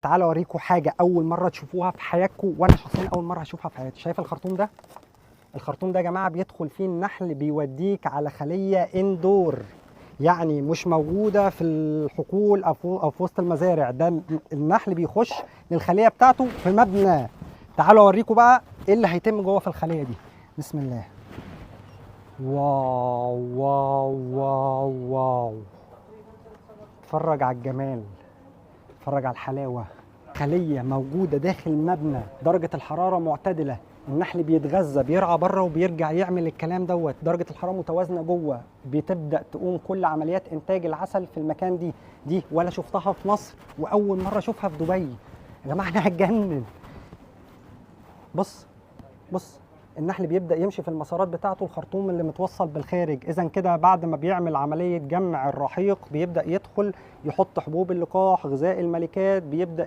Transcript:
تعالوا اوريكم حاجة اول مرة تشوفوها في حياتكم، وانا شخصيا اول مرة هشوفها في حياتي. شايف الخرطوم ده؟ الخرطوم ده يا جماعة بيدخل فيه النحل، بيوديك على خليه indoor، يعني مش موجودة في الحقول او في وسط المزارع. ده النحل بيخش للخليه بتاعته في مبنى. تعالوا اوريكم بقى ايه اللي هيتم جوه في الخلية دي. بسم الله. wow wow wow wow، اتفرج على الجمال، اتفرج على الحلاوة. خليه موجودة داخل مبنى، درجه الحرارة معتدلة، النحل بيتغذى بيرعى بره وبيرجع يعمل الكلام دوت، درجه الحرارة متوازنة جوه، بتبدا تقوم كل عمليات انتاج العسل في المكان. دي ولا شفتها في مصر، واول مرة اشوفها في دبي. يا جماعة انا هتجنن. بص بص، النحل بيبدا يمشي في المسارات بتاعته، الخرطوم اللي متوصل بالخارج. اذا كده بعد ما بيعمل عملية جمع الرحيق بيبدا يدخل يحط حبوب اللقاح، غذاء الملكات، بيبدا